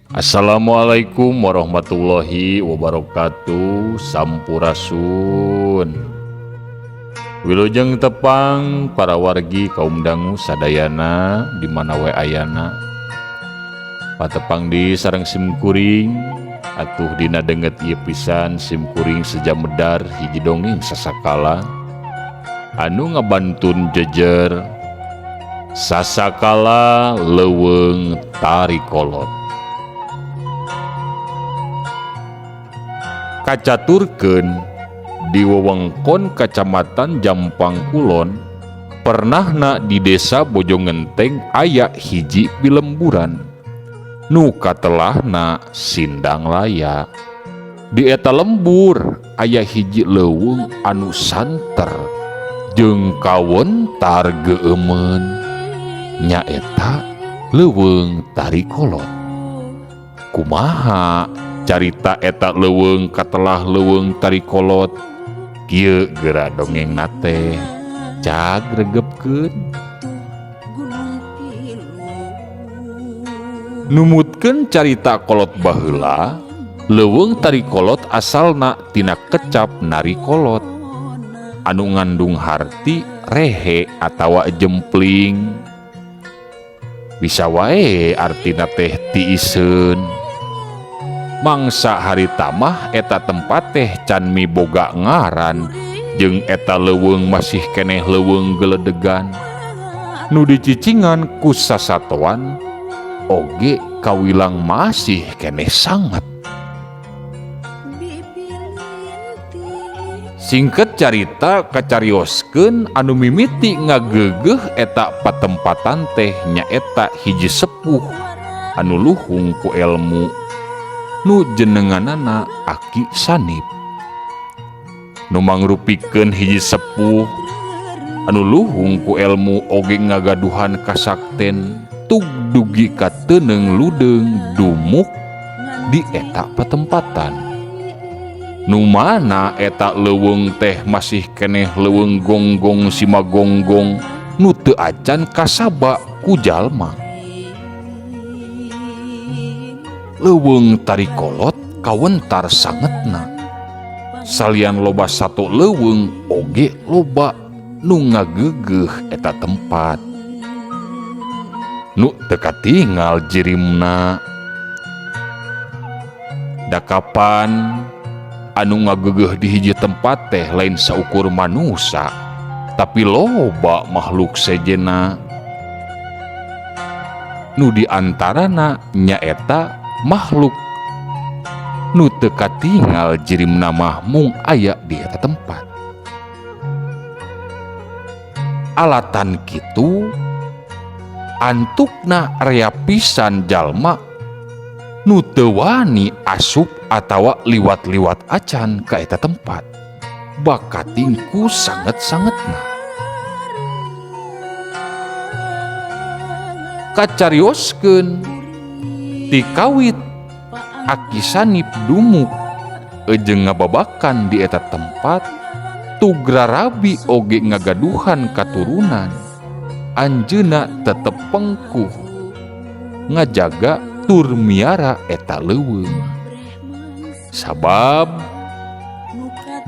Assalamualaikum warahmatullahi wabarakatuh. Sampurasun. Wilujeng tepang para wargi kaum dangu sadayana di mana we ayana. Patepang di sareng simkuring atuh dina denget ieu pisan simkuring seja medar hiji dongeng sasakala anu ngabantun jejer sasakala leuweung tarikolot. Kacaturkeun di wewengkon Kacamatan Jampang Kulon pernahna di desa Bojongenteng aya hiji pilemburan nu katelahna Sindang Laya. Di eta lembur aya hiji leuweung anu santer jeung kawentar geueumeun, nyaeta leuweung tarikolot. Kumaha carita eta leuweung katelah leuweung tarikolot? Kieu geura dongengna teh, cag regepkeun. Numutkeun carita kolot baheula, leuweung tarikolot asalna tina kecap narikolot anu ngandung harti rehe atawa jempling. Bisa wae artina teh tiiseun. Mangsa harita mah eta tempat teh can miboga ngaran jeung eta leuweung masih keneh leuweung geledegan. Nu dicicingan ku sasatoan oge kawilang masih keneh sanget. Singket carita kacarioskeun anu mimiti ngagegeh eta patempatan teh nyaeta hiji sepuh anu luhung ku elmu nu jenenganana Aki Sanip. Nu mangrupikeun hiji sepuh anu luhung ku elmu oge ngagaduhan kasakten tug dugi ka teuneung ludeung dumuk di eta patempatan. Nu mana eta leuweung teh masih keneh leuweung gonggong simagonggong nu teu acan kasaba ku jalma. Leuweung tarikolot kawentar sangetna. Salian loba sato leuweung oge loba nu ngagegeuh eta tempat. Nu teu katingal jirimna. Da kapan anu ngagegeuh di hiji tempat teh lain saukur manusa, tapi loba makhluk sejena. Nu diantarana nyaeta makhluk nu teu katingal jirimna mah mung aya di eta tempat. Alatan kitu antukna rea pisan jalma nu teu wani asup atawa liwat-liwat acan ka eta tempat, bakatingku sanget-sangetna. Kacarioskeun tikawit Aki Sanip dumuk ejeng ngababakan di eta tempat, tugrarabi oge ngagaduhan katurunan. Anjeunna tetep pengkuh ngajaga tur miara eta leuweung. Sabab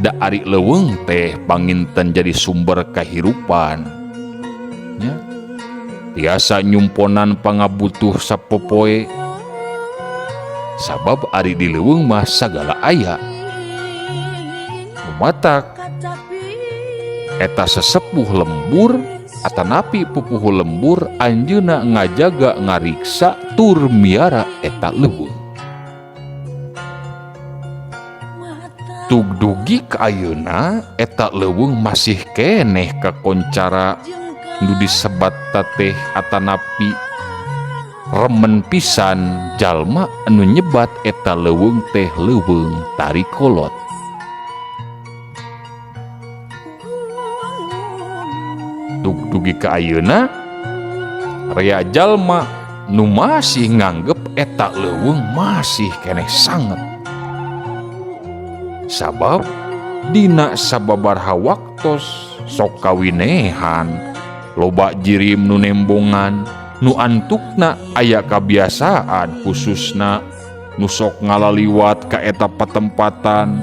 da ari leuweung teh panginten jadi sumber kahirupan. Nya tiasa nyumponan pangabutuh sapopoe. Sabab ari di leuweung mah sagala aya. Mumatak eta sesepuh lembur atanapi pupuhu lembur anjeunna ngajaga ngariksa tur miara eta leuweung. Tugdugi ka ayeuna eta leuweung masih keneh kakoncara nu disebat tateh atanapi remen pisan jalma anu nyebat eta leuweung teh leuweung tarikolot. Tugdugi ka ayeuna rea jalma nu masih nganggep eta leuweung masih keneh sanget. Sabab dina sababaraha waktos sok kawinehan loba jirim nu nembongan Nu antukna aya kabiasaan khususna nu sok ngalaliwat ka eta patempatan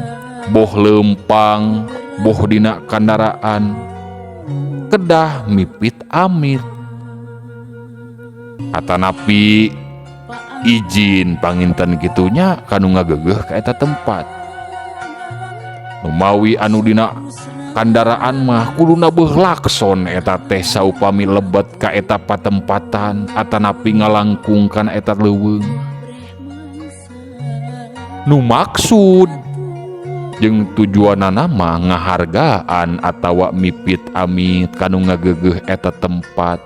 boh leumpang boh dina kandaraan kedah mipit amit atanapi izin panginten kitu nya kanu ngagegeh ka eta tempat. Numawi anu dina kandaraan mah kuduna beuh lakson eta teh saupami lebet ka eta patempatan atanapi ngalangkung kana eta leuweung. Nu maksud jeung tujuanana mah ngahargaan atawa mipit amit kanu ngagegeh eta tempat.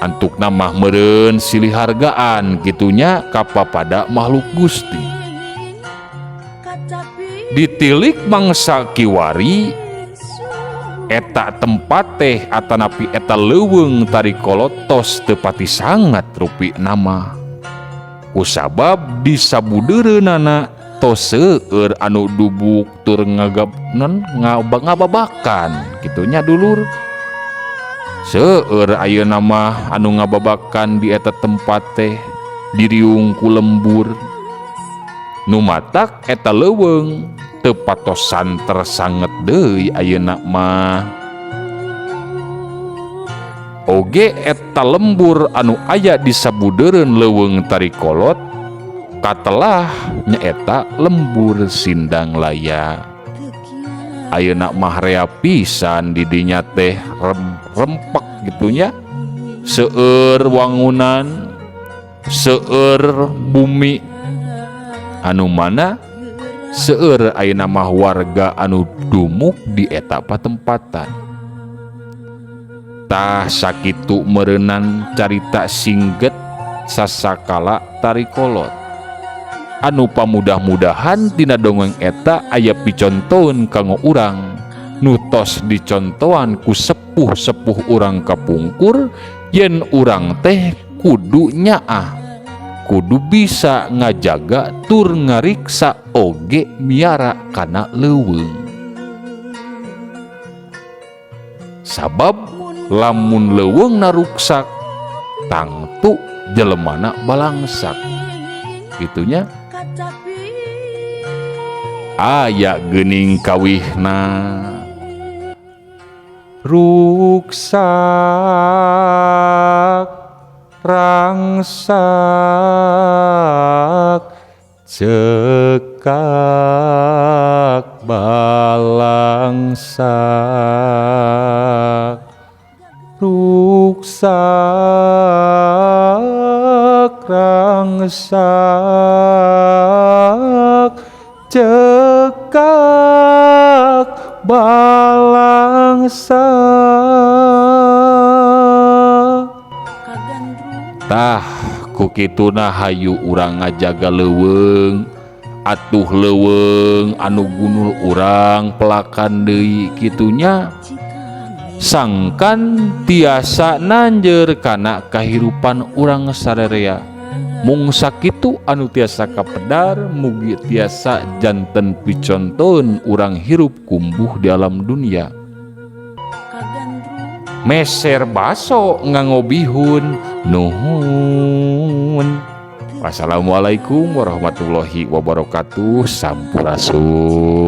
Antukna mah meureun silih hargaan kitu nya kapapada makhluk Gusti. Ditilik mangsa kiwari eta tempat teh atanapi eta leuweung tarikolot tos teu pati sangat rupi nama. Kusabab di sabudeureunana tos seueur anu dubuk tur ngagab non ngababakan kitu nya dulur. Seueur ayeuna mah anu ngababakan di eta tempat teh diriung ku lembur. Nu matak eta leuweung teu patosan tersanget deui ayeuna mah. Oge eta lembur anu aya di sabudeureun leuweung tarikolot katelah nyaeta lembur Sindang Laya. Ayeuna mah rea pisan di dinya teh rempek gitu nya. Seueur wangunan, seueur bumi anu mana seueur ayeuna mah warga anu dumuk di eta patempatan. Tah sakitu meureunan carita singget sasakala tarikolot. Anu pamudah-mudahan tina dongeng eta aya picontoeun kanggo urang nu tos dicontoan ku sepuh-sepuh urang kapungkur yen urang teh kudu nyaah, kudu bisa ngajaga tur ngariksa oge miara kana leuweung. Sabab lamun leuweungna ruksak tangtu jelemana balangsak. Gitunya. Aya geuning kawihna ruksak rangsak cekak balangsak ruksak rangsak cekak balangsak. Tah ku kituna hayu urang ngajaga leuweung atuh leuweung anu gunul urang pelakan deui kitunya sangkan tiasa nanjeur kana kahirupan urang sarerea. Mung sakitu anu tiasa kapedar mugi tiasa janten picontoeun urang hirup kumbuh di alam dunia. Meser baso nganggo bihun nuhun. Wassalamualaikum warahmatullahi wabarakatuh. Sampurasun.